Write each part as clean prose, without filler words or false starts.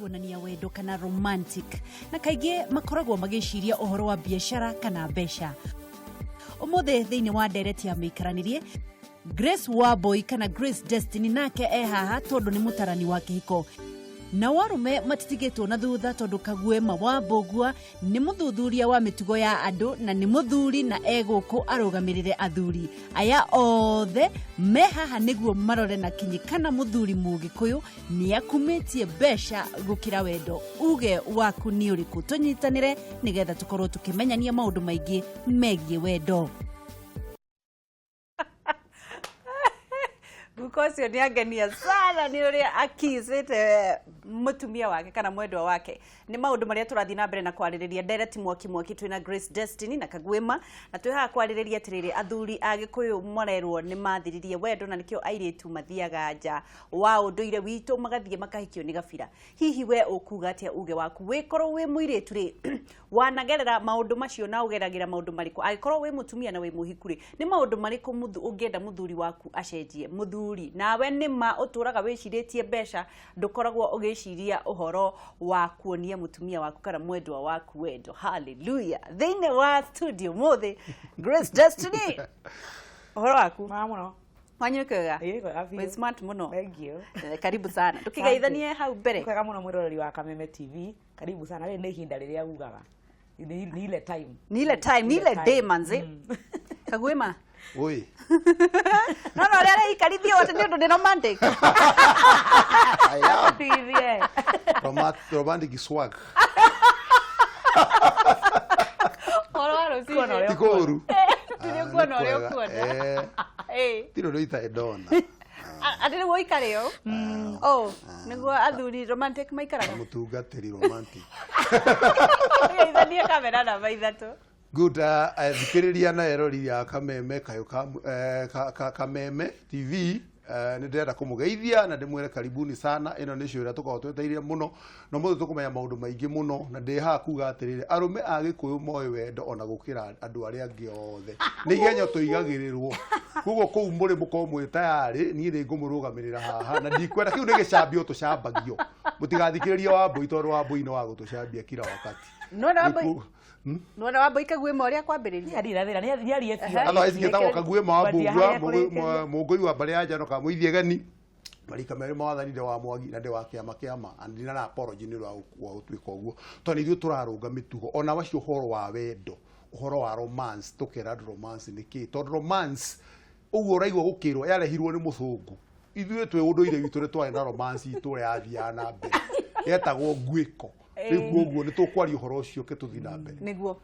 Kuonania wendo kana romantic, na kaingĩ makoragwo magĩciria ũhoro wa biacara kana mbeca. Ũmũthĩ thĩinĩ wa ndereti ya mĩikaranĩrie, Grace Wambui kana Grace Destiny nake e haha tondũ nĩ mũtarani wa kĩhiko. Nao arũme matitigĩtwo na thutha tondũ Kaguĩma wa Mbũgua nĩ mũthuthuria wa mĩtugo ya andũ na nĩ mũthuri na e gũkũ arũgamĩrĩre athuri aya othe me haha nĩguo marore na kinyi kana mũthuri Mũgĩkũyũ nĩ akumĩtie mbeca gũkĩra wendo. Uge waku nĩ ũrĩkũ? Tũnyitanĩre nĩgetha tũkorwo tũkĩmenyania maũndũ maingĩ megiĩ wendo. Guka ũcio nĩ angenia sana nĩ ũrĩa akicĩte mũtumia wake kana mwendwa wake. Nĩ maũndũ marĩa tũrathiĩ na mbere na kwarĩrĩria ndereti mwaki mwaki, twĩna Grace Destiny na Kaguĩma, na twĩ haha kwarĩrĩria atĩrĩrĩ, athuri a Gĩkũyũ marerwo nĩ mathiririe wendo na nĩkĩo airĩtu mathiaga nja wa ũndũire witũ magathiĩ makahikio nĩ gabira. Hihi we ũkuga atĩa? Uge waku wĩkorwo wĩ mũirĩtu rĩ, wanagerera maũndũ macio na ũgeragĩra maũndũ marĩkũ? Angĩkorwo wĩ mũtumia na wĩ mũhiku rĩ, nĩ maũndũ marĩkũ ũngĩenda mũthuri waku acenjie? Mũthuri nawe, nĩ ma ũtũraga wĩcirĩtie mbeca, ndũkoragwo ũgĩciria ũhoro wa kuonia mũtumia waku kana mwendwa waku wendo? Haleluya! Thĩinĩ wa studio mũthĩ, Grace Destiny, ũhoro waku? Mwega mũno. Wanyu nĩ kwega? Ĩĩ, kwega biũ. Wĩ smart mũno. Thank you. Karibu sana, tũkĩgeithanie hau mbere. Kwega mũno mwĩroreri wa Kameme TV. Karibu sana. Rĩrĩ nĩ ihinda rĩrĩa ugaga. Ni ile time. Ni ile time, ni ile day manze. Kaguĩma. Oi. No ũrĩa areikarithia wote nĩ ũndũ nĩ romantic. I am Tithie. Romantic swag. Ũhoro wa rũcinĩ? Kuona ũrĩa Ti kũũru. Tiri ũkuona ũrĩa ũkuona. Ĩĩ. Tirĩ ũndũ itarĩ ndona. Atĩ nĩguo ũikare ũũ? Oh, nĩguo athuri romantic maikaraga. Mũtungatĩri romantic. Geithanie kamera namba 3. Good, thikĩrĩria na erori ya Kameme kayũ ka, Kameme TV, nĩ ndĩrenda kũmũgeithia na ndĩmwĩre karibuni sana. Ĩno nĩ show ĩrĩa tũkoragwo twetereire mũno na ũmũthĩ tũkũmenya maũndũ maingĩ mũno, na ndĩ haha kuga atĩrĩrĩ, arũme a Gĩkũyũ moĩ wendo ona gũkĩra andũ arĩa angĩ othe. Nĩ igenyo tũigagĩrĩrwo, koguo kũu mũrĩ mũkorwo mwĩ tayarĩ. Niĩ nĩ ngũmũrũgamĩrĩra haha na ndikwenda kĩu nĩ gĩcambio tũcambagio. Mũtigathikĩrĩrie Wambũi tondũ Wambũi nĩ wa gũtũcambia kila wakati. Nĩwona Wambũi? Nĩkuo. Nĩwona Wambũi Kaguĩma ũrĩa kwambĩrĩria? Nĩ arĩ na thĩna, nĩ arie biũ. Otherwise ngĩtagwo Kaguĩma wa Kwanjia Mbũgua, harĩa kũrĩkĩria. Mũngũi wa mbarĩ ya Njano ka Mũithi Egeni marika merĩ ma wathani, ndĩ wa Mwangi na ndĩ wa kĩama kĩama, and ndina na apology nĩ ũndũ wa gũtuĩka ũguo, tondũ nĩ ithuĩ tũrarũnga mĩtugo ona wacio ũhoro wa wendo, ũhoro wa romance. Tũkera andũ romance nĩ kĩ, tondũ romance ũguo ũraigua gũkĩrwo yarehirwo nĩ mũthũngũ. Ithuĩ twĩ ũndũire witũ nĩ twarĩ na romance itũ ũrĩa yathiaga na mbere, yetagwo nguĩko. Rĩu koguo nĩ tũkwaria ũhoro ũcio, ke tũthiĩ na mbere. Nĩguo.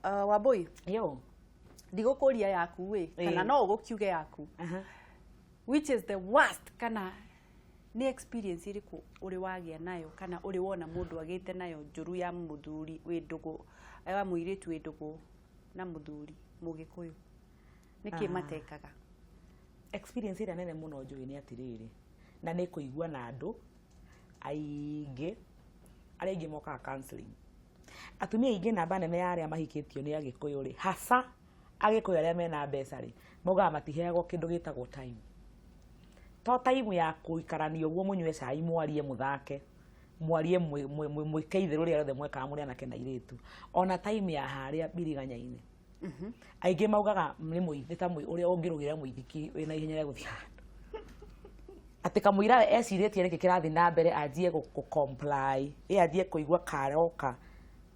Wambũi, Yo. ndigũkũria yaku ĩ kana no ũgũkiuge yaku, which is the worst, kana nĩ experience ĩrĩkũ ũrĩ wagĩa nayo kana ũrĩ wona mũndũ agĩte nayo njũru ya mũthuri wĩ ndũgũ, ya mũirĩtu wĩ ndũgũ na mũthuri Mũgĩkũyũ? Nĩkĩ matekaga? Experience ĩrĩa nene mũno njũĩ nĩ atĩrĩrĩ, na nĩ kũigua na andũ aingĩ, arĩa aingĩ mokaga counseling, atumia aingĩ, namba nene ya arĩa mahikĩtio nĩ Agĩkũyũ rĩ, hasa Agĩkũyũ arĩa mena mbeca rĩ, maugaga matiheagwo kĩndũ gĩtagwo time, to time ya kũikarania ũguo, mũnyue cai, mwarie, mũthake, mwarie, mwĩke itherũ rĩrĩa rĩothe mwekaga mũrĩ anake na airĩtu, ona time ya harĩa mbiriganya-inĩ. Aingĩ maugaga nĩ ta ũrĩa ũngĩrũgĩra mũithikiri wĩna ihenya rĩa gũthiĩ handũ, atĩ kamũira ecirĩtie nĩkĩ kĩrathiĩ na mbere, anjie gũ comply, ĩ anjie kũigua karoka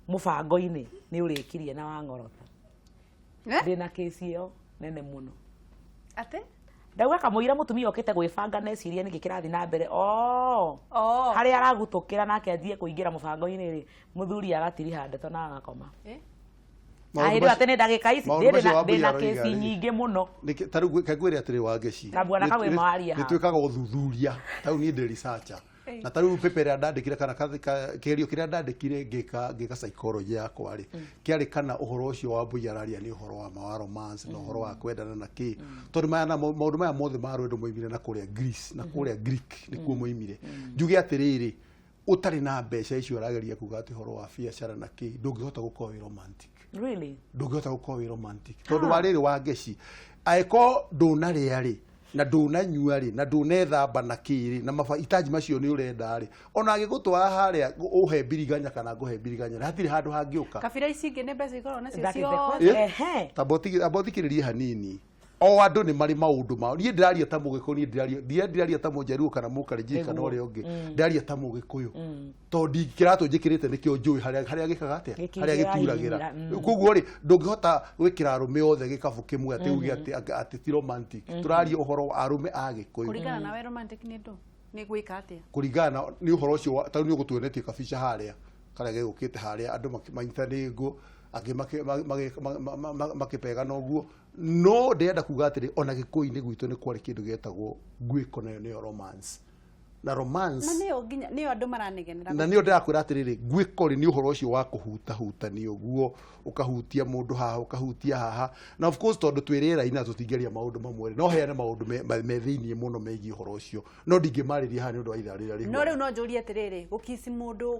mũbango-inĩ nĩ ũrĩkirie na wang'orota. Eh? Ndĩna kĩci ĩyo nene mũno. Atĩ? Ndauga kamũira mũtumia okĩte gwĩbanga na ecirie nĩkĩ kĩrathiĩ na mbere, oh, Oh. harĩa aragutũkĩra nake anjie kũingĩra mũbango-inĩ rĩ, mũthuri agatiriha ndeto na agakoma. Eh? Maũndũ Ahĩndĩ atĩ nĩ ndagĩka ici maũndũ macio Wambui ndĩna aroiga kĩci rĩ, nyingĩ mũno. Ta rĩu kangwĩre atĩrĩ, Wangeci, Na bwana Kagwema waria nĩ haha. twĩkaga ũthuthuria. Ta rĩu niĩ ndĩ researcher, na ta rĩu paper ĩrĩa ndandĩkire kana kĩgerio kĩrĩa ndandĩkire ngĩka psychology yakwa rĩ, kĩarĩ kana ũhoro ũcio wa Mbui araria nĩ ũhoro wa ma wa romance na ũhoro wa kwendana na kĩ, tondũ maya na maũndũ maya mothe ma rwendo moimire na kũrĩa Greece, na kũrĩa Greek nĩkuo moimire. Njuge atĩrĩrĩ, ũtarĩ na mbeca icio arageria kuga atĩ ũhoro wa biacara na kĩ, ndũngĩhota gũkorwo wĩ romantic. Really? Ndũngĩhota gũkorwo wĩ romantic tondũ wa rĩrĩ, wa ngeci, angĩkorwo ndũnarĩa rĩ, Na ndũnanyua rĩ, na ndũnethamba na kĩ rĩ, na mahitaji macio nĩ ũrenda rĩ, ona agĩgũtwara harĩa ũhe mbiriganya kana ngũhe mbiriganya rĩ, hatirĩ handũ hangĩũka. Kabira ici ingĩ nĩ mbeca ikoragwo nacio That is the ciothe. question. Ehe. Tamba ũthikĩrĩrie hanini. O andũ nĩ marĩ maũndũ mao. Niĩ ndĩraria ta Mũgĩkũyũ, niĩ ndĩraria, niĩ ndĩraria ta Mũjaruo kana Mũkalenjin kana Nĩguo. ũrĩa ũngĩ. Ndĩraria ta Mũgĩkũyũ. Tondũ kĩratũ njĩkĩrĩte nĩkĩo njũĩ harĩa harĩa gĩkaga atĩa, Gĩkĩ- harĩa gĩturagĩra. kĩrahihinyĩra, Koguo rĩ, ndũngĩhota gwĩkĩra arũme othe gĩkabũ kĩmwe atĩ uge atĩ ti romantic. Tũraria ũhoro wa arũme a Gĩkũyũ. Kũringana nawe romantic nĩ ndũ? Nĩ gwĩka atĩa? Kũringana na nĩ ũhoro ũcio tarĩu nĩ ũgũtuonetie kabica harĩa karĩa gegũkĩte harĩa andũ manyitanĩte nguo, angĩ makĩpegana ũguo. No ndĩrenda kuga atĩrĩ, ona Gĩkũyũ-inĩ gwitũ nĩ kwarĩ kĩndũ gĩetagwo nguĩko, nayo nĩyo romance. Na romance Na nĩyo nginya nĩyo andũ maranegenera. Na nĩyo ndĩrakwĩra atĩrĩrĩ, nguĩko rĩ, nĩ ũhoro ũcio wa kũhutahutania ũguo, ũkahutia mũndũ haha, ũkahutia haha. Na of course tondũ twĩ rĩera-inĩ na tũtingĩaria maũndũ mamwe rĩ, no heane maũndũ me thĩiniĩ mũno megiĩ ũhoro ũcio, no ndingĩmarĩria haha nĩ ũndũ wa ithaa rĩrĩa rĩhuana. No rĩu no njũrie atĩrĩrĩ, gũkici mũndũ,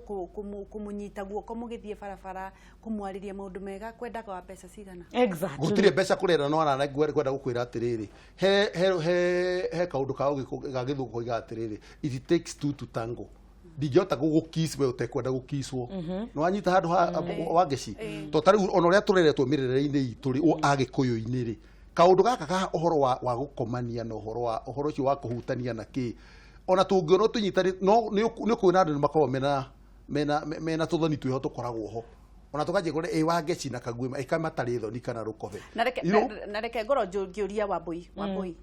kũmũnyita guoko mũgĩthiĩ barabara, kũmwarĩria maũndũ mega, kwendaga wa mbeca cigana? Exactly. Gũtirĩ mbeca kũrenda, no arana kwenda gũkwĩra atĩrĩrĩ, he kaũndũ ka ũgĩkũ ga gĩthũngũ koigaga atĩrĩrĩ, "It takes two to tango." Ndingĩhota gũgũkiss we ũtekwenda gũkisswo. Nĩ wanyita handũ ha Wangeci? To ta rĩu ona ũrĩa tũreretwo mĩrerere-inĩ itũ rĩ, agĩkũyũ-inĩ rĩ, kaũndũ gaka ka ũhoro wa gũkomania na ũhoro ũcio wa kũhutania na kĩ, ona tũngĩona tũnyitanĩ, no nĩ ũkuona andũ nĩ makoragwo mena tũthoni twĩho tũkoragwo ho, ona tũkanjia kũrĩa ĩ Wangeci na Kaguĩma ĩka matarĩ thoni kana rũkobe. Na reke You know? Na reke ngorwo ngĩũria Wambui, Wambui.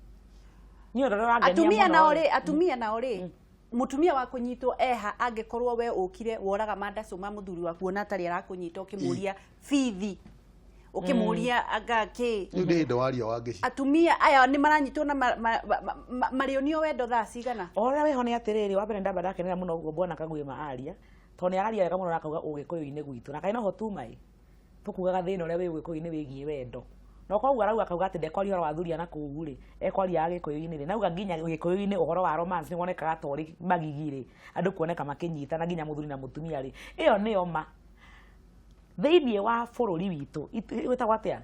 Niĩ ũndũ ũrĩa ũrangenia Atumia mũno nao rĩ. rĩ, atumia nao rĩ, mutumia wa kunyitwo eha angĩkorwo we ũkire woraga mandacũ ma mũthuri waku ona atarĩ arakũnyita, ũkĩmũria bithi, ũkĩmũria anga kĩ. Rĩu nĩ hĩndĩ waria, Wangeci. Atumia aya nĩ maranyitwo na marĩonio wendo thaa cigana? O ũrĩa wĩho nĩ atĩrĩrĩ, wa mbere ndamba ndakenera mũno ũguo bwana Kaguĩma aria, tondũ nĩ araria wega mũno na akauga ũgĩkũyũ-inĩ gwitũ na kaĩ noho tuma ĩ tũkugaga thĩna ũrĩa wĩ ũgĩkũyũ-inĩ wĩgiĩ wendo, na koguo arauga akauga atĩ ndekwaria ũhoro wa athuri a na kũu rĩ, ekwaria agĩkũyũ-inĩ rĩ, nauga nginya gĩkũyũ-inĩ ũhoro wa romance nĩ wonekaga ta ũrĩ magigi rĩ, andũ kuoneka makĩnyitana nginya mũthuri na mũtumia rĩ, ĩyo nĩyo ma thĩinĩ wa bũrũri witũ wĩtagwo atĩa,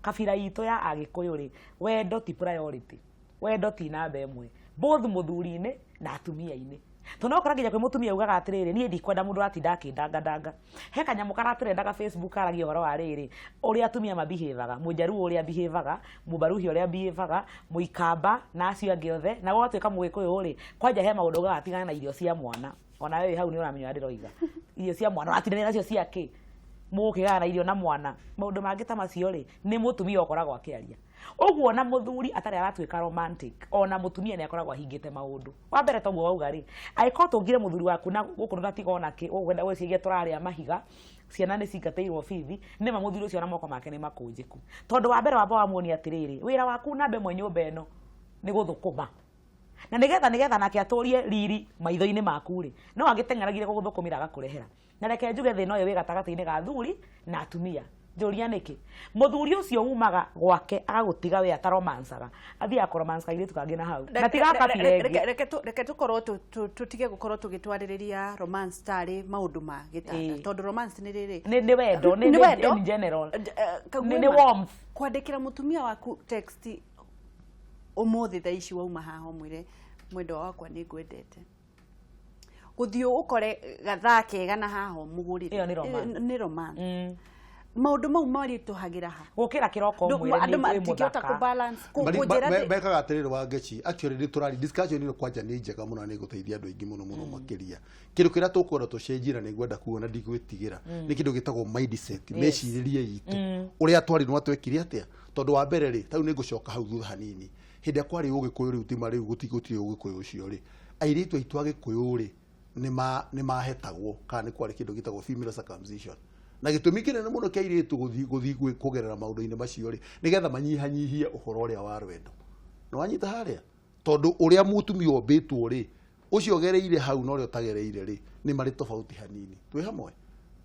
kabira itũ ya agĩkũyũ rĩ, wendo ti priority, wendo ti namba ĩmwe, both mũthuri-inĩ na atumia-inĩ, tondũ no ũkora nginya kwĩ mũtumia ugaga atĩrĩrĩ, niĩ ndikwenda mũndũ aratinda akĩndangadanga. He kanyamũ karatrendaga Facebook karagia ũhoro wa rĩrĩ, ũrĩa atumia mabihevaga, mũjaruo ũrĩa bihevaga, mũbaruhi ũrĩa bihevaga, mũikamba na acio angĩ othe, na gwatuĩka mũgĩkũyũ rĩ, kwanja he maũndũ ugaga tigana na irio cia mwana. Ona wewe hau nĩ ũramenya ũrĩa ndĩroiga, irio cia mwana ũratindania nacio cia kĩ, mũgũkĩgana na irio na mwana, maũndũ mangĩ ta macio rĩ, nĩ mũtumia ũkoragwo akĩaria ũguo, na mũthuri atarĩ aratuĩka romantic, ona mũtumia nĩ akoragwo ahingĩte maũndũ. Wa mbere toguo wauga rĩ, angĩkorwo tũngire mũthuri waku na gũkũ ndũnatiga ona kĩ, ũkwenda gwĩciria tũrarĩa mahiga, ciana nĩ cingatĩirwo bithi, nĩ ma mũthuri ũcio na moko make nĩ makũnjĩku, tondũ wa mbere wamba wamuonia atĩrĩrĩ, wĩra waku namba ĩmwe nyũmba ĩno nĩ gũthũkũma, na nĩgetha nake atũrie riri maitho-inĩ maku rĩ, no agĩteng'eragire gũgũthũkũmĩra agakũrehera. Na reke njuge thĩna ũyũ wĩ gatagatĩ-inĩ ga athuri na atumia. Njũria nĩkĩ mũthuri ũcio umaga gwake agagũtiga we ataromancaga, athiaga kũromance kairĩtu kangĩ na hau na tiga kabira ĩngĩ. Reke tũkorwo tũtige gũkorwo tũgĩtwarĩrĩria romance tarĩ maũndũ ma gĩtanda, tondũ romance nĩ rĩrĩ Nĩ wendo, nĩ wendo. In general. Kaguĩma, Nĩ warmth. Kwandĩkĩra mũtumia waku text ũmũthĩ thaa ici wauma haha, ũmwĩre, "Mwendwa wakwa, nĩ ngwendete," gũthiĩ ũkore gathaa kega na haha ũmũgũrĩre. Ĩyo nĩ romance. Nĩ romance. Maũndũ mau maritũhagĩra ha? Gũkĩra kĩroko ũmwĩre Andũ nĩ wĩ matingĩhota mũthaka. kũbalance kũnjĩra Mekaga atĩrĩrĩ, Wangeci, actually nĩ tũrari discussion ĩno kwanja nĩ njega mũno na nĩ ĩgũteithia andũ aingĩ mũno mũno makĩria. Kĩndũ kĩrĩa tũkwenda tũcenjie na nĩ ngwenda kuona ndigwĩtigĩra nĩ kĩndũ gĩtagwo mindset, mecirĩrie itũ, ũrĩa twarĩ no twekire atĩa. Tondũ wa mbere rĩ, tarĩu nĩ ngũcoka hau thutha hanini, hĩndĩ ĩrĩa kwarĩ ũgĩkũyũ, rĩu tima rĩu gũtirĩ ũgĩkũyũ ũcio rĩ, airĩtu aitũ agĩkũyũ rĩ, nĩ mahetagwo kana nĩ kwarĩ kĩndũ gĩtagwo female circumcision, na gĩtũmi kĩnene mũno kĩa airĩtu gũthiĩ kũgerera maũndũ-inĩ macio rĩ, nĩgetha manyihanyihie ũhoro ũrĩa wa rwendo. Nĩ wanyita harĩa? Tondũ ũrĩa mũtumia ũmbĩtwo rĩ, ũcio ũgereire hau na ũrĩa ũtagereire rĩ, nĩ marĩ tofauti hanini. Twĩ hamwe?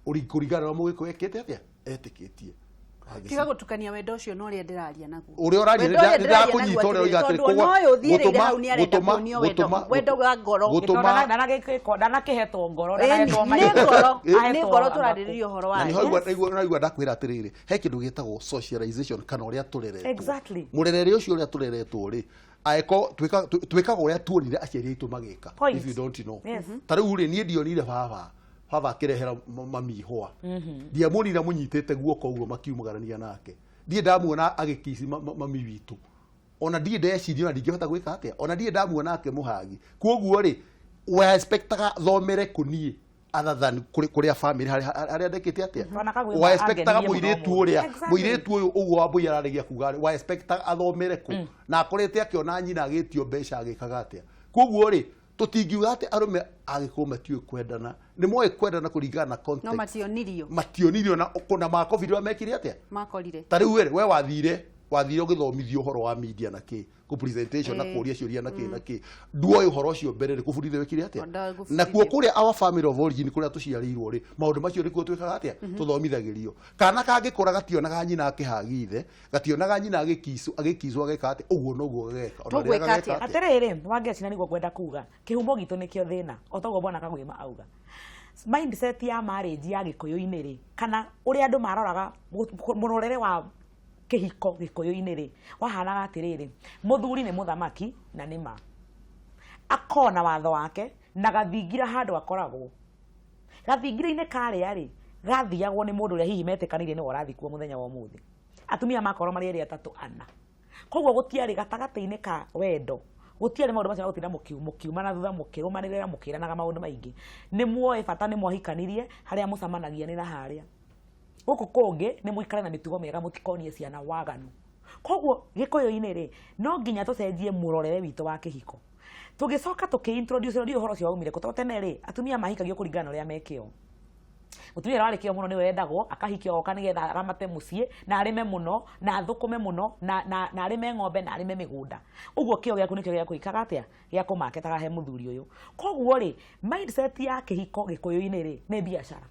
Kũringana na mũgĩkũyũ ekĩte atĩa, etĩkĩtie. Tiga gũtukania wendo ũcio na ũrĩa ndĩraria naguo. Ũrĩa ũraria Wendo ũrĩa ndĩraria ndĩrakũnyita naguo ũrĩa ũiga atĩrĩ, atĩrĩ, tondũ ona koguo ũyũ ũthiĩrĩire hau nĩ arenda kuonio wendo, wendo wa ngoro. Ndanakihetwo ngoro, Ĩni, ndanahetwo nĩ maitho. ngoro, nĩ Ahetwo ngoro matũ. tũrarĩrĩria ũhoro Na wayo. nĩho naigua ndakwĩra atĩrĩrĩ, he kĩndũ gĩtagwo socialization kana ũrĩa tũreretwo. Exactly. Mũrerere ũcio ũrĩa tũreretwo rĩ, angĩkorwo twĩkaga ũrĩa tuonire aciari aitũ magĩka. Point. If you don't know. Yes. Ta rĩu rĩ, niĩ ndionire baba akĩrehera mami ihũa, ndiamuonire mũnyitĩte guoko ũguo makiumagarania nake, ndirĩ ndamuona agĩkici mami witũ, ona ndirĩ ndeciria, ona ndingĩhota gwĩka atĩa, ona ndirĩ ndamuona akĩmũhagi. Koguo rĩ, we expectaga thomere kũ niĩ other than kũrĩa family harĩa ndekĩte atĩa? Twana kagwĩma Wa expectaga angenirie mũno mũirĩtu ũmũthĩ. ũrĩa mũirĩtu ũyũ ũguo wa mbũi araregia kuga rĩ, wa expectaga athomere kũ na akorete akĩona nyina agĩtio mbeca agĩkaga atĩa? Koguo rĩ, tũtingiuga atĩ arũme agĩkũyũ matiũĩ kwendana. Nĩ moĩ kwendana kũringana na No context. Mationirio. Mationirio na kũna makobiri ũrĩa mekire atĩa? Makorire. Ta rĩu rĩ, we wathire ũgĩthomithio ũhoro wa media na kĩ kũ presentation na kũria ciũria na kĩ na kĩ, nduoĩ ũhoro ũcio mbere rĩ, kũbundithio wĩkire atĩa? Ndagũbundithio. Nakuo kũrĩa our family of origin, kũrĩa tũciarĩirwo rĩ, maũndũ macio nĩkuo twĩkaga atĩa? Tũthomithagĩrio. Kana kangĩkũra gationaga nyina akĩhagi ithe, gationaga nyina agĩkicwo agĩkicwo ageka atĩa, ũguo noguo gageka. Ona rĩrĩa Tũgwĩka gageka atĩa? atĩa? Atĩrĩrĩ, wangeci, nĩguo ngwenda kuga kĩhumo gitũ nĩkĩo thĩna. O toguo bwana Kagwĩma auga, mindset ya marriage ya gĩkũyũ-inĩ rĩ, kana ũrĩa andũ maroraga mũrorere wa kĩhiko gĩkũyũ-inĩ rĩ, wahanaga atĩrĩrĩ, mũthuri nĩ mũthamaki na nĩ ma akona watho wake na gathingira handũ akoragwo gathingira-inĩ karĩa rĩ, gathiagwo nĩ mũndũ ũrĩa hihi metĩkanĩire nĩwe ũrathiĩ kuo mũthenya wa ũmũthĩ. Atumia makorwo marĩ erĩ, atatũ, ana, koguo gũtiarĩ gatagatĩ-inĩ ka wendo, gũtiarĩ maũndũ macio ma gũtinda mũkiuma na thutha, mũkĩrũmanĩrĩra, mũkĩranaga maũndũ maingĩ. Nĩ muoĩ bata nĩ mwahikanirie, harĩa mũcamanagia nĩ na harĩa gũkũ kũngĩ nĩ mũikare na mĩtugo mĩega, mũtikonie ciana waganu. Koguo gĩkũyũ-inĩ rĩ, no nginya tũcenjie mũrorere witũ wa kĩhiko. Tũgĩcoka tũkĩ-introduce rĩu ũhoro ũcio waumire kũ? Tondũ tene rĩ, atumia mahikagio kũringana na ũrĩa mekĩo. Mũtumia ũrĩa warĩ kĩo mũno nĩwe wendagwo akahikio oka nĩgetha aramate mũciĩ na arĩme mũno na athũkũme mũno na arĩme ng'ombe na arĩme mĩgũnda. Ũguo kĩo gĩaku nĩkĩo gĩa gwĩkaga atĩa, gĩa kũmaketaga he mũthuri ũyũ. Koguo rĩ, mindset ya kĩhiko gĩkũyũ-inĩ rĩ, nĩ biacara.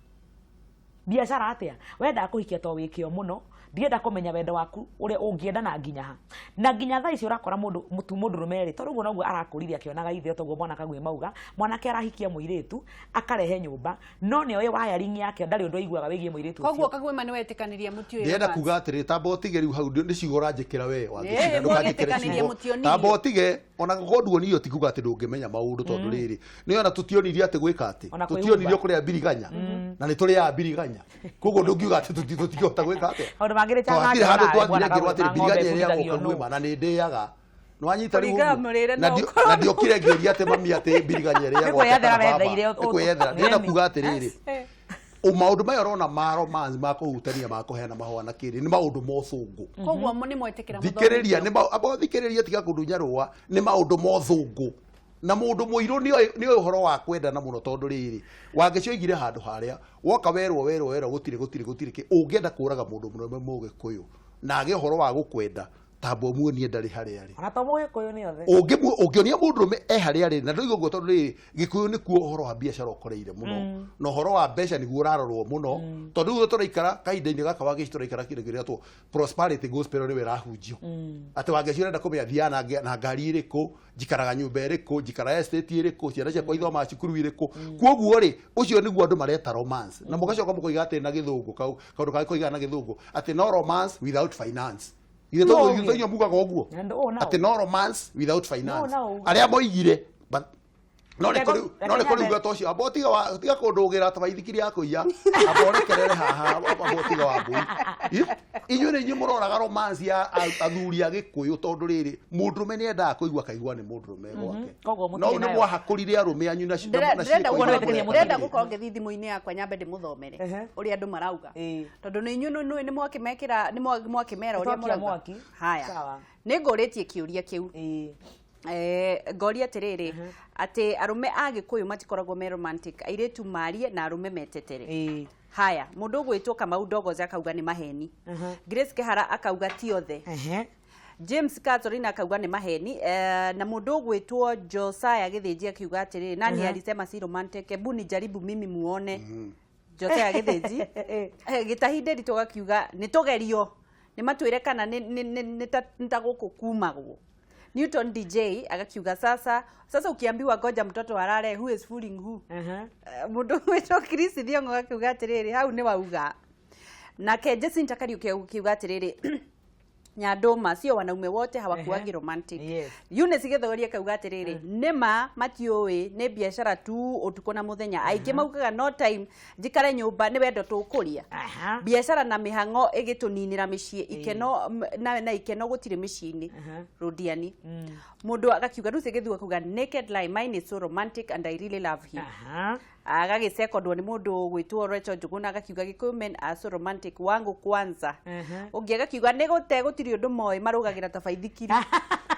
Biacara atĩa? Wendaga kũhikia to wĩ kĩo mũno, ndienda kũmenya wendo waku ũrĩa ũngĩenda na nginya ha na nginya thaa ici ũrakora mũndũ mũtu mũndũrũme rĩ, tondũ ũguo noguo arakũrire akĩonaga ithe. Toguo mwana Kagwe mauga, mwanake arahikia mũirĩtu akarehe nyũmba, no nĩoĩ wiring yake, ndarĩ ũndũ aiguaga wĩgiĩ mũirĩtu Koguo ũcio. Kagwĩma, nĩ wetĩkanĩria mũtiũĩ Ndĩrenda romance? kuga atĩrĩ, tamba ũtige rĩu hau nĩ ciugo ũranjĩkĩra we. Ĩĩ, Wangĩcinda ndũkanjĩkĩre mwagĩtĩkanĩria ciugo. mũtionirio. Tamba ũtige, ona gũkorwo nduonirio ti kuga atĩ ndũngĩmenya maũndũ, tondũ rĩrĩ nĩ ona tũtionirio atĩ gwĩka atĩ Ona kwĩhumba. tũtionirio kũrĩa mbiriganya na nĩ tũrĩaga mbiriganya, koguo ndũngiuga atĩ tũtingĩhota gwĩka atĩa. Maũndũ mangĩ nĩ Tondũ hatirĩ handũ ta twathire ngĩrwo atĩrĩ, mbiriganya ĩrĩagwo Kagwĩma na nĩ ndĩaga, nĩwanyita rĩu Kũringana ũguo? mũrĩre Na no ũkorwo na ndiokire ngĩũria atĩ mami atĩ mbiriganya ĩrĩagwo Nĩ kwĩyethera atĩa kana baba. wetherire Nĩ kwĩyethera. Ndĩrenda Ĩni. kuga atĩrĩrĩ, Eh. maũndũ maya ũrona ma romance, ma kũhutania, ma kũheana mahũa na kĩrĩ, nĩ maũndũ ma ũthũngũ. Koguo nĩ mwetĩkĩra? Thikĩrĩria, nĩ amba thikĩrĩria, tiga kũndunya rũa. Nĩ maũndũ ma ũthũngũ na mũndũ mũirũ nĩoĩ ũhoro wa kwendana mũno, tondũ rĩrĩ, wangĩcioigire handũ harĩa woka werwo werwo werwo gũtirĩ gũtirĩ gũtirĩ kĩ ũngĩenda kũraga mũndũ mũrũme mũgĩkũyũ na age ũhoro wa gũkwenda, tamba ũmuonie ndarĩ harĩa arĩ. Ona to mũgĩkũyũ, nĩ othe. Ũngĩonia mũndũrũme e harĩa arĩ, na ndoiga ũguo tondũ rĩrĩ, gĩkũyũ nĩkuo ũhoro wa biacara ũkoreire mũno na ũhoro wa mbeca nĩguo ũrarorwo mũno, tondũ rĩu tũraikara kahinda-inĩ gaka wa gĩci tũraikara kĩndũ kĩrĩa prosperity gospel nĩwe ĩrahunjio, atĩ Wangeci ũrenda kũmenya thiaga na ngari ĩrĩkũ, njikaraga nyũmba ĩrĩkũ, njikaraga estate ĩrĩkũ, ciana ciakwa ithomaga cukuru ĩrĩkũ. Kuoguo rĩ, ũcio nĩguo andũ mareta romance, na mũgacoka mũkoiga atĩ na gĩthũngũ kaũndũ kangĩ koigaga na gĩthũngũ atĩ no romance without finance. Ithe No, tondũ ithe inyuĩ mugaga ũguo And oh, now. atĩ no romance without finance. No, no. Arĩa moigire, but no nĩ kũrĩ no nĩ kũrĩ Reke uga ta ũcio, amba ũtiga tiga kũndũgĩra ta baithikiri ya kũiya, amba ũrekerere haha, amba ũtiga wa mbũi. Inyuĩ nĩ inyuĩ mũroraga romance ya athuri a gĩkũyũ, tondũ rĩrĩ, mũndũrũme nĩ endaga kũigua akaigua nĩ mũndũrũme gwake. Koguo mũtirĩ No nĩ nayo. mwahakũrire arũme anyu na Ndĩrenda ciĩko gũkorwo iria Ndĩrenda mũreka. ndĩrenda gũkorwo ngĩthiĩ thimũ-inĩ yakwa nyambe ndĩmũthomere ũrĩa andũ marauga, tondũ nĩ inyuĩ nĩ nĩ mwakĩmekĩra, nĩ mwakĩmera ũrĩa Twakia mũrauga. mwaki. Haya. Sawa. Nĩ ngũrĩtie kĩũria kĩu. Ngoria atĩrĩrĩ, atĩ arũme a gĩkũyũ matikoragwo me romantic, airĩtu marie na arũme metetere. Haya, mũndũ ũgwĩtwo Kamau Ndogoza akauga nĩ maheni. Grace Kehara akauga ti othe. James Catherine akauga nĩ maheni. Na mũndũ ũgwĩtwo Josiah Gĩthĩnji akiuga atĩrĩrĩ, nani alisema si romantic? Hebu nijaribu mimi muone. Njota ya Gĩthĩnji. Gĩtahi Nderitu gakiuga nĩ tũgerio, nĩ matwĩre kana nĩ ta gũkũ kumagwo. Newton DJ agakiuga, sasa sasa ukiambiwa ngoja mtoto arare, who is fooling who? Mũndũ gwĩtwo Chris Thiong'o gakiuga atĩrĩrĩ, hau nĩ wauga. Nake Jacinta Kariuki akiuga atĩrĩrĩ, Nyandũma, sio wanaume wote hawakuangi romantic. Eunice Gĩthogori akauga atĩrĩrĩ, nĩma matiũĩ nĩ biacara tu ũtukũ na mũthenya, aingĩ maugaga no time njikare nyũmba nĩ wendo tũkũria. Biacara na mĩhang'o ĩgĩtũninĩra mĩciĩ, ikeno na ikeno gũtirĩ mĩciĩ-inĩ. Rũdiani mũndũ agakiuga, Lucy Gĩthu akauga, naked lie, mine is so romantic and I really love him. Agagĩcekondwo nĩ mũndũ gwĩtwo Rachel Njuguna, agakiuga, Gĩkũyũ men are so romantic, wangu kwanza. Ũngĩ agakiuga nĩ gũte gũtirĩ ũndũ moĩ, marũgagĩra ta baithikiri.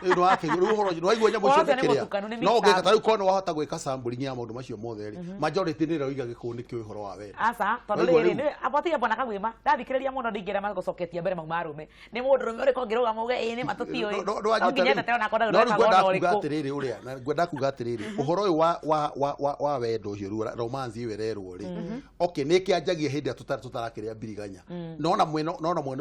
Rĩu nĩwakĩigua rĩu ũhoro nĩwaigua nyamũ Ũhoro icio ũcio nĩ nĩ mũtukanu, kĩrĩa nĩ no mixed ũngĩka up. ta rĩu korwo nĩwahota gwĩka sampling ya maũndũ macio mothe rĩ, majority nĩ ĩroiga Gĩkũyũ nĩkĩũĩ ũhoro wa wendo. Aca, tondũ Waigua rĩrĩ rĩu? nĩ abatiĩ bwana Kagwima ndathikĩrĩria mũno, ndingĩrema gũcoketia mbere mau marũme nĩ mũndũ rũme ũrĩkũ ũngĩrũgama uge ĩĩ nĩ ma tũtiũĩ. No nginya etetere ona akorwo no rĩu ndwekaga ngwenda ona kuga ũrĩkũ. atĩrĩrĩ, ũrĩa na ngwenda kuga atĩrĩrĩ, ũhoro ũyũ wa wendo ũcio rĩu, romance ĩyo ĩrerwo rĩ, okay, nĩ ĩkĩanjagia hĩndĩ ĩrĩa tũtarakĩrĩa mbiriganya, no na mwena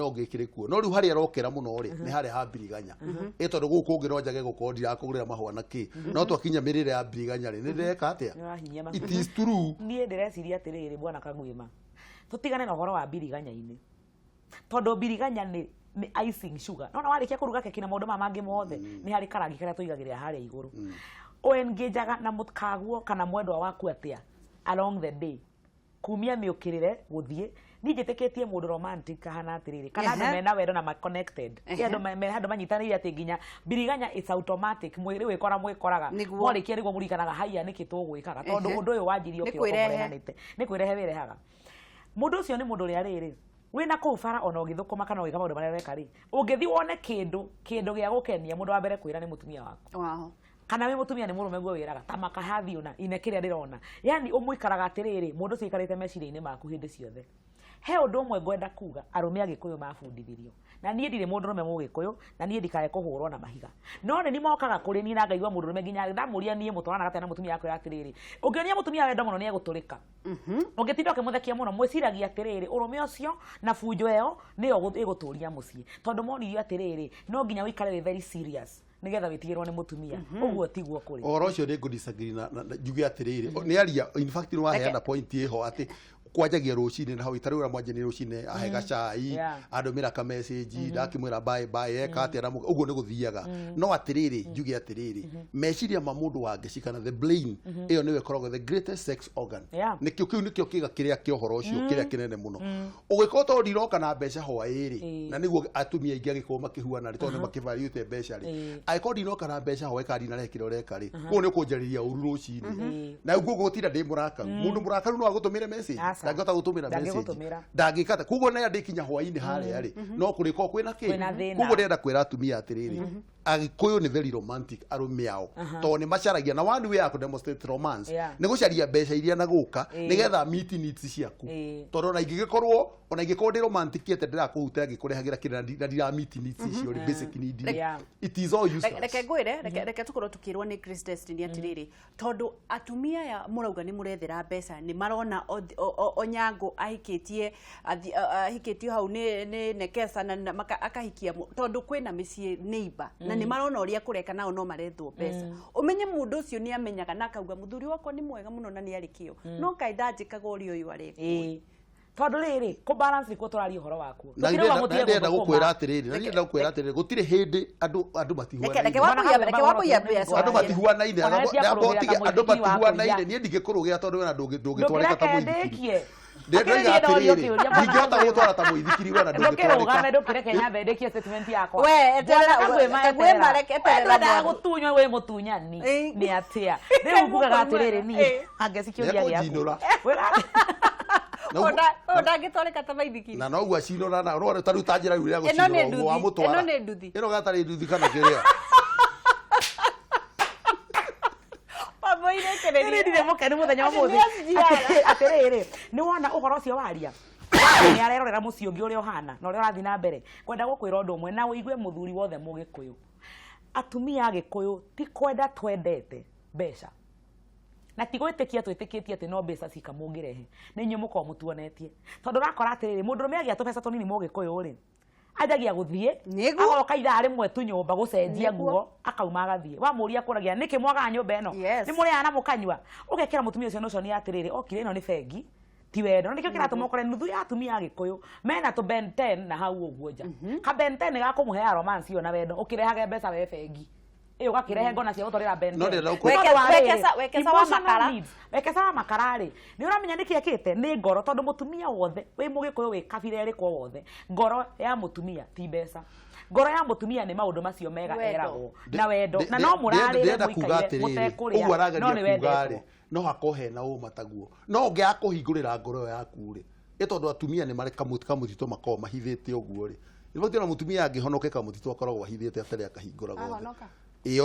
ũngĩ ĩkĩrĩ kuo, no rĩu harĩa ĩrokĩra mũno rĩ, nĩ harĩa ha mbiriganya, ĩ tondũ gũkũ kũngĩ no njage gũkorwo ndirakũgũrĩra mahũa na kĩ, no twakinya mĩrĩre ya mbiriganya rĩ, nĩ ndĩreka atĩa? Nĩũrahinyia It is true. Niĩ ndĩreciria atĩrĩrĩ, bwana Kagwima, tũtigane na ũhoro wa mbiriganya-inĩ, tondũ mbiriganya nĩ icing sugar. Nona warĩkia kũruga keki na maũndũ maya mangĩ mothe, nĩ harĩ karangi karĩa tũigagĩrĩra harĩa igũrũ. Ũengajaga na mũkaguo kana mwendwa waku atĩa along the day, kumia mĩũkĩrĩre gũthiĩ? Niĩ njĩtĩkĩtie mũndũ romantic ahana atĩrĩrĩ, kana andũ mena wendo na ma connected. Andũ me handũ manyitanĩire atĩ nginya mbiriganya it's automatic, mwĩrĩ wĩkora mwĩkoraga. Nĩguo. Mwarĩkia nĩguo mũririkanaga haiya nĩkĩ tũgwĩkaga, tondũ ũndũ ũyũ wanjirie Nĩ kĩroko kwĩrehe. mũrehanĩte nĩ kwĩrehe wĩrehaga. Mũndũ ũcio nĩ mũndũ ũrĩa rĩrĩ wĩna kũu bara, ona ũgĩthũkũma kana ũgĩka maũndũ marĩa ũreka rĩ, ũngĩthiĩ wone kĩndũ gĩa gũkenia, mũndũ wa mbere kwĩra nĩ mũtumia waku. Kana wĩ mũtumia nĩ mũrũme guo wĩraga ta makahathi ona ine kĩrĩa ndĩrona, yani ũmũikaraga atĩrĩrĩ, mũndũ ũcio aikarĩte meciria-inĩ maku hĩndĩ ciothe. He ũndũ ũmwe ngwenda kuga, arũme a Gĩkũyũ mabundithirio, na niĩ ndirĩ mũndũrũme Mũgĩkũyũ, na niĩ ndikae kũhũrwo na mahiga, no nĩ nimokaga kũrĩ niĩ na ngaigua mũndũrũme nginya ndamũria niĩ mũtwaranaga atĩa na mũtumia akwĩra atĩrĩrĩ, ũngĩonia mũtumia wendo mũno nĩ egũtũrĩka, ũngĩtinda ũkĩmũthekia mũno. Mwĩciragia atĩrĩrĩ, ũrũme ũcio na bunjo ĩyo nĩyo ĩgũtũria mũciĩ, tondũ monirio atĩrĩrĩ, no nginya ũikare wĩ very serious nĩgetha wĩtigĩrwo nĩ mũtumia. Ũguo tiguo kũrĩ. Ũhoro ũcio nĩ ngũ-disagree na njuge atĩrĩrĩ, nĩ aria, in fact nĩ waheana point ĩho atĩ kwanjagia rũcinĩ na hau itarĩ ũrĩa mwanjania rũcinĩ, ahe gacai, andũmĩra ka message, ndakĩmwĩra bye bye, eka atĩa na ũguo nĩ gũthiaga. No atĩrĩrĩ, njuge atĩrĩrĩ, meciria ma mũndũ wa ngeci kana the brain ĩyo nĩyo ĩkoragwo the greatest sex organ. Nĩkĩo kĩu nĩkĩo kĩga kĩrĩa kĩa ũhoro ũcio kĩrĩa kĩnene mũno ũgĩkorwo tondũ ndiroka na mbeca hwaĩ-rĩ, na nĩguo atumia aingĩ agĩkorwo makĩhuana rĩ, tondũ nĩ makĩvariũte mbeca rĩ, angĩkorwo ndinoka na mbeca hwaĩ kana ndinarehe kĩrĩa ũreka rĩ, koguo nĩ ũkũnjarĩria ũru rũcinĩ na ũguo gũtinda ndĩ mũrakaru. Mũndũ mũrakaru no agũtũmĩre message? Aca. Ndangĩhota gũtũmĩra message. Ndangĩgũtũmĩra. Ndangĩkata. Koguo nayo ndĩkinya hwaĩ-inĩ harĩa rĩ, no kũrĩkorwo kwĩna kĩ. Kwĩna thĩna. Koguo ndĩrenda kwĩra atumia atĩrĩrĩ, Agĩkũyũ nĩ very romantic arũme ao, tondũ nĩ macaragia na one way ya kũ demonstrate romance nĩ gũcaria mbeca iria na gũka nĩgetha meet needs ciaku, tondũ ona ingĩkorwo ndĩ romantic atĩa, ndĩrakũhuta ngĩkũrehagĩra kĩrĩa na ndira meet needs icio rĩ, basic need rĩ, it is all useless. Reke ngwĩre, reke tũkorwo tũkĩrwo nĩ Grace Destiny atĩrĩrĩ, tondũ atumia aya mũrauga nĩ mũrethera mbeca, nĩ marona Onyango ahikĩtie ahikĩtio hau nĩ Nekesa na akahikia tondũ kwĩna mĩciĩ neighbor na nĩ marona ũrĩa kũreka nao no marethwo mbeca. Ũmenye mũndũ ũcio nĩ amenyaga na akauga mũthuri wakwa nĩ mwega mũno na nĩ arĩ kĩo, no kaĩ ndanjĩkaga ũrĩa ũyũ arekwo. Ĩĩ, tondũ rĩrĩ kũ balance nĩkuo tũraria ũhoro wakuo. Na Tũtirauga ndĩrenda mũtige ndĩrenda gũthũkũma. gũkwĩra atĩrĩrĩ, na ndĩrenda gũkwĩra atĩrĩrĩ, gũtirĩ hĩndĩ andũ Reke matihuanaine. reke Wambũi ambe Andũ acokie. matihuanaine. Ona nĩ cia kũrũgĩra ta Andũ mũithikiri wa matihuanaine. kũiya. Niĩ ndingĩkũrũgĩra tondũ wena ndũngĩtwarĩka ta Ndũkĩreke mũithikiri. ndĩkie. Ndĩroiga Akĩrĩ niĩ ndorio atĩrĩrĩ, kĩũria, ndingĩhota gũtwara ta mũithikiri, wena ndũkĩrũgame. ndũngĩtwarĩka. Ndũkĩreke nyambe ndĩkie statement yakwa. We, eterera, Bwana Kagwema, Kagwema, eterera. reke eterera We ndwendaga mwandu. gũtunywo wĩ mũtunyani. Nĩ atĩa rĩu ngugaga atĩrĩrĩ, niĩ angeci kĩũria gĩaku. Nĩekũnjinũra. Ndangĩtwarĩka ta maithikiri. Na noguo acinũra na no ta rĩu ta njĩra rĩu rĩa Ĩno nĩ gũcinũra ũguo nduthi, wamũtwara. ĩno nĩ nduthi. Ĩno gatarĩ nduthi kana kĩrĩa. Wambũi, Nĩ rekereria. ndirĩ mũkenu mũthenya wa Atĩ ũmũthĩ. nĩ SGR. Atĩrĩrĩ, nĩ wona ũhoro ũcio waria nĩ arerorera mũciĩ ũngĩ ũrĩa ũhana na ũrĩa ũrathiĩ na mbere. Kwenda gũkwĩra ũndũ ũmwe na ũigue mũthuri wothe Mũgĩkũyũ, atumia a Gĩkũyũ ti kwenda twendete mbeca. Na ti gwĩtĩkia twĩtĩkĩtie atĩ no mbeca cika mũngĩrehe, nĩ inyuĩ mũkoragwo mũtuonetie. Tondũ ũrakora atĩrĩrĩ, mũndũrũme agĩa tũbeca tũnini mũgĩkũyũ rĩ, anjagia gũthiĩ Nĩguo. agoka ithaa rĩmwe tu nyũmba gũcenjia Nĩguo. nguo, akauma agathiĩ. Wamũria akũragia nĩkĩ mwagaga nyũmba ĩno? Yes. Nĩ mũrĩaga na mũkanyua. Ũgekĩra mũtumia ũcio notion ya atĩrĩrĩ, okire ĩno nĩ bengi, ti wendo. Na nĩkĩo kĩratũma ũkore nuthu ya atumia a Gĩkũyũ mena tũ Ben 10 na hau ũguo nja. Ka Ben 10 gakũmũheaga romance ĩyo na wendo, ũkĩrehage mbeca we bengi. Ĩ ũgakĩrehe ngona cia gũtwarĩra Ben No 10. ndĩrenda Nĩ gũkũ- tondũ wa rĩrĩ, Wekesa wa emotional makara. needs. Wekesa wa makara rĩ, nĩ ũramenya nĩkĩ ekĩte? Nĩ ngoro, tondũ mũtumia wothe wĩ mũgĩkũyũ wĩ kabira ĩrĩkũ o wothe, ngoro ya mũtumia ti mbeca. Ngoro ya mũtumia nĩ maũndũ macio mega Wendo. eragwo na wendo, na no mũrarĩre ndĩrenda kuga mũikaire atĩrĩrĩ, mũtekũrĩa, ũguo no arageria nĩ kuga wendetwo. rĩ, no hakorwo hena ũma taguo, no ũngĩaga kũhingũrĩra ngoro ĩyo yaku rĩ, ĩ tondũ atumia nĩ marĩ kamũtito makoragwo mahithĩte ũguo rĩ, nĩ ona mũtumia angĩhonoke kamũtito akoragwo ahithĩte atarĩ akahingũra gothe. Ahonoka. Ĩ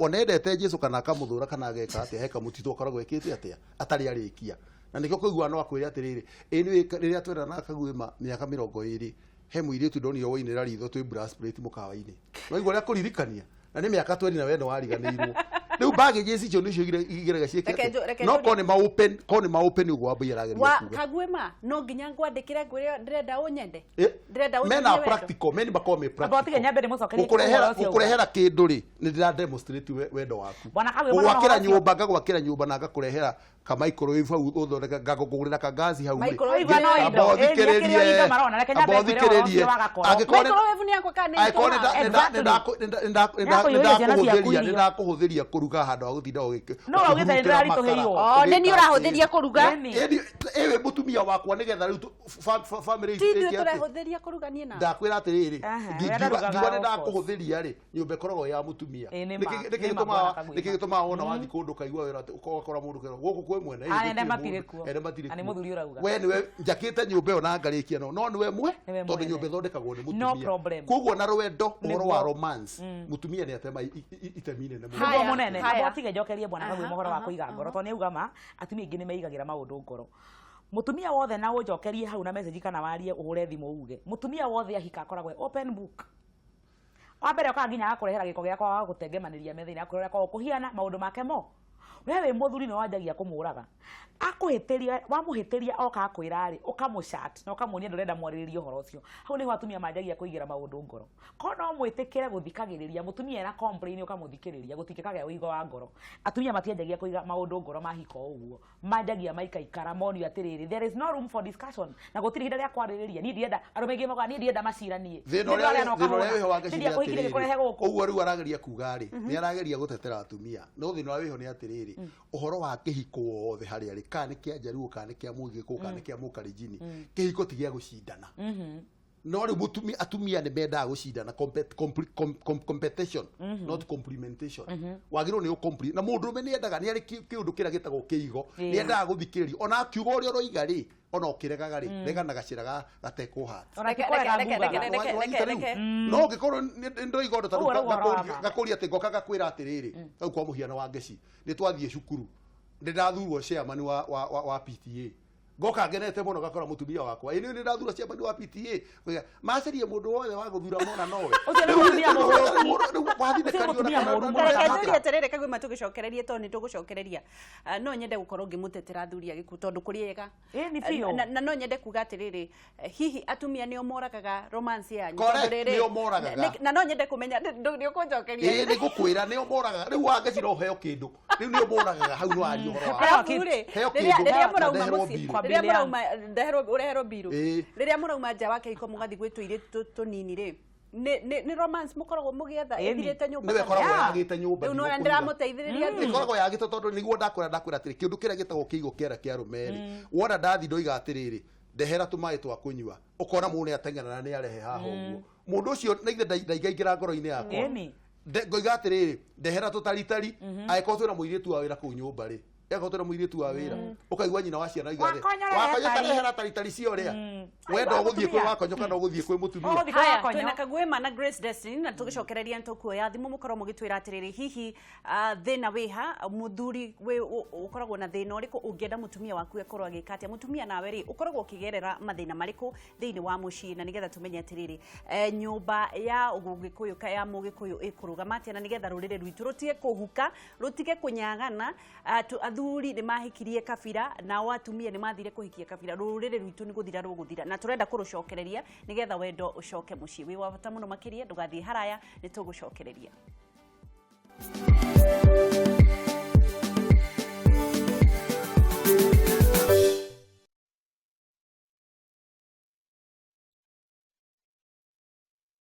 ona endete Jesu kana akamũthũra kana ageka atĩa, he kamũtito akoragwo ekĩte atĩa atarĩ arĩkia. Na nĩkĩo kũigua no akwĩre atĩrĩrĩ, ĩ nĩ rĩrĩa twerana Kaguĩma mĩaka 20, he mũirĩtu ndonire woinĩra ritho twĩ brass plate mũkawa-inĩ. Waigua ũrĩa kũririkania? Na nĩ mĩaka 20 na we nĩ wariganĩirwo. Rĩu baggage icio nĩcio igeragia ciĩke Reke atĩa? reke No njũrie. korwo nĩ ma open, korwo nĩ ma open ũguo Wambui arageria Wa kuga. Kaguĩma, no nginya ngwandĩkĩre ngwĩre ndĩrenda ũnyende. Eh? Ndĩrenda ũnyonie Mena wendo. practical, men makoragwo me Amba ũtige practical. nyambe ndĩmũcokerie Gũkũrehera ũhoro ũcio. gũkũrehera kĩndũ rĩ, nĩ ndĩra demonstrate wendo waku. Bwana Kaguĩma, no Gũgwakĩra ũhoro ũcio- nyũmba, ngagwakĩra nyũmba na ngakũrehera ka microwave hau ũthondeka, ngakũgũrĩra ka gas hau rĩ. Microwave no Amba indo. Ĩ, nĩ akĩrĩ ũthikĩrĩrie. indo marona. Reke nyambe Amba ngwĩre ũhoro ũthikĩrĩrie. ũcio wa gakoro. Angĩkorwo nĩ- Microwave nĩ yakwa kana nĩ angĩkorwo nĩ itũmaga? nda- Exactly. nĩ Nĩakũiyũria ciana ciaku ndakũhũthĩria irio. nĩ ndakũhũthĩria kũruga handũ ha gũtinda ũgĩk- No ũraugĩte nĩ ũkĩhurutĩra ndĩraritũhĩirwo. makara, Oh, nĩ niĩ ũgĩka ũrahũthĩria atĩ. kũruga? Nĩ. Ĩĩ mũtumia wakwa nĩgetha rĩu family Ti ithuĩ ĩke atĩ? tũrehũthĩria kũruga niĩ nawe. Ndakwĩra atĩrĩrĩ, Aha, we ndarugaga, ngiuga nĩ of course. ndakũhũthĩria rĩ, nyũmba ĩkoragwo ya mũtumia. Ĩĩ, nĩ ma, Nĩkĩ nĩ ma, Bwana Kaguĩma. nĩkĩ gĩtũmaga wona wathiĩ kũndũ ũkaigua wĩra atĩ ũgakora mũndũ kerwo gũkũ kwĩ mwene, ĩĩ, Ah, ene gũtirĩ matirĩ mũndũ, kuo. ene matirĩ Na nĩ kuo. mũthuri ũrauga. We nĩwe njakĩte nyũmba ĩyo na ngarĩkia no no nĩwe mwe, Nĩwe tondũ mwene. nyũmba ĩthondekagwo nĩ No mũtumia. problem. Koguo na rwendo ũhoro wa Nĩguo. romance, mũtumia nĩ atema itemi inene mũno. Haya, Nĩguo mũnene haya. amba ũtige njokerie Bwana Kaguĩma Aha, ũhoro wa aha, kũiga ngoro, tondũ nĩ auga ma atumia aingĩ nĩ meigagĩra maũndũ ngoro. Mũtumia wothe, na ũnjokerie hau na message kana warie ũhũre thimũ uge, mũtumia wothe ahika akoragwo e open book. Wa mbere okaga nginya agakũrehera gĩko gĩakwa wa gũtengemanĩria metha-inĩ, akũrehera kwa kũhiana maũndũ make mo. We wĩ mũthuri nĩ wanjagia kũmũraga. Akũhĩtĩria, wamũhĩtĩria oka akwĩra rĩ, ũkamũchat na ũkamuonia ndũrenda mwarĩrĩrie ũhoro ũcio. Hau nĩho atumia manjagia kũigĩra maũndũ ngoro. Korwo no mwĩtĩkĩre gũthikagĩrĩria mũtumia ena complain ũkamũthikĩrĩria, gũtingĩkagĩa ũigo wa ngoro. Atumia matianjagia kũiga maũndũ ngoro mahika o ũguo. Manjagia maikaikara monio atĩrĩrĩ, there is no room for discussion na gũtirĩ ihinda rĩa kwarĩrĩria. Niĩ ndirenda, arũme aingĩ maugaga niĩ ndirenda macira niĩ. Thĩna Nĩ ũrĩa ndĩrarĩa na thĩna ũrĩa ũkahũna. wĩho wa Ngeci Nĩ nĩ ndiakũhikirie atĩrĩrĩ, gĩkũrehe gũkũ. ũguo rĩu arageria kuga rĩ, nĩ arageria gũtetera atumia, no thĩna ũrĩa wĩho nĩ atĩrĩrĩ, ũhoro wa kĩhiko wothe harĩa rĩ, kana nĩ kĩa Njaruo kana nĩ kĩa Mũgĩkũyũ kana nĩ kĩa Mũkalenjini, kĩhiko ti gĩa gũcindana. No rĩu mũtumia, atumia nĩ mendaga gũcindana, competition not complementation. Wagĩrĩirwo nĩ ũcompli na mũndũrũme nĩ endaga, nĩ arĩ kĩũndũ kĩrĩa gĩtagwo kĩigo, nĩ endaga gũthikĩrĩrio ona akiuga ũrĩa ũroiga rĩ, ona ũkĩregaga rĩ, regana gacĩra gatekũhata. Ona Reke- ti kũrega reke- ngugaga. reke- reke- Wanyita rĩu? reke. No ũngĩkorwo nĩ ndoiga ũndũ ta Ũguo rĩu ũrauga ũhoro wa ma. ngakũria atĩ ngoka ngakwĩra atĩrĩrĩ, hau kwa mũhiano wa Ngeci nĩ twathiĩ cukuru, nĩ ndathurwo chairman wa PTA, ngoka ngenete mũno, ngakora mũtumia wakwa, ĩ nĩ ndathurwo chairman wa PTA. Ngoiga, macarie mũndũ wothe wa gũthura mona nowe. Ũcio nĩ mũtumia mũgũrũki. Wathindĩkanio Ũcio nĩ mũtumia mũũru mũno. Reke njũrie atĩrĩrĩ, Kaguĩma, tũgĩcokererie tondũ nĩ tũgũcokereria. Ah, no nyende gũkorwo ngĩmũtetera athuri a gĩkuũ tondũ kũrĩ ega. Ĩ, nĩ biũ. Na no nyende kuga atĩrĩrĩ, hihi atumia nĩo moragaga romance yanyu? Correct, Tondũ rĩrĩ, nĩo moragaga. na no nyende kũmenya nĩ ũkũnjokeria. Ĩĩ, nĩ ngũkwĩra nĩo moragaga. Rĩu Wangeci no heo kĩndũ rĩu, nĩo moragaga hau, no arie ũhoro wa Arabu rĩ, Heo rĩrĩa kĩndũ rĩrĩa na mũrauma ndeherwo mũciĩ, mbiru. rĩrĩa mũrauma ndeherwo ũreherwo mbiru, Ĩĩ. rĩrĩa mũrauma nja wa kĩhiko mũgathiĩ gwĩ tũirĩtu tũnini rĩ, nĩ romance mũkoragwo mũgĩetha Ĩni. ĩthirĩte nyũmba? Nĩwe ĩkoragwo Yeah. yagĩte nyũmba. Rĩu nĩwona ndigũkũhitha. ndĩramũteithĩrĩria athuri. Ĩkoragwo yagĩte tondũ nĩguo ndakwĩra atĩrĩ, kĩndũ kĩrĩa gĩtagwo kĩigo kĩara kĩa arũme-rĩ, wona ndathi ndoiga atĩrĩrĩ, ndehera tũmaĩ twa kũnyua, ũkona mũndũ nĩ ateng'era na nĩ arehe haha ũguo, mũndũ ũcio na ithe ndaingaingĩra ngoro-inĩ yakwa. Ĩni. Ngoiga atĩrĩrĩ, ndehera tũtaritari, angĩkorwo twĩna mũirĩtu wa wĩra kũu nyũmba rĩ, angĩkorwo twĩna mũirĩtu wa wĩra, ũkaigua nyina wa ciana oiga atĩ, Wakonyo rehe "Wakonyo tari." tarehera taritari cia ũrĩa wenda Ai, ũgũthiĩ kwĩ mũtumia. Wakonyo kana ũgũthiĩ kwĩ mũtumia. Ũgũthiĩ kwĩ Haya, Wakonyo. twĩna Kaguĩma na Grace Destiny na tũgĩcokereria nĩ tũkuoya thimũ mũkorwo mũgĩtwĩra atĩrĩrĩ, hihi thĩna wĩha mũthuri ũkoragwo na thĩna ũrĩkũ, ũngĩenda mũtumia waku akorwo agĩka atĩa, mũtumia nawe rĩ ũkoragwo ũkĩgerera mathĩna marĩkũ thĩinĩ wa mũciĩ, na nĩgetha tũmenye atĩrĩrĩ, nyũmba ya ũgĩkũyũ ya mũgĩkũyũ ĩkũrũgama atĩa, na nĩgetha rũrĩrĩ rwitũ rũtige kũhuka, rũtige kũnyagana, Athuri nĩ mahikirie kabira, nao atumia nĩ mathire kũhikia kabira. Rũrĩrĩ rwitũ nĩ gũthira rũgũthira, na tũrenda kũrũcokereria nĩgetha wendo ũcoke mũciĩ. Wĩ wa bata mũno makĩria, ndũgathiĩ haraya, nĩ tũgũcokereria.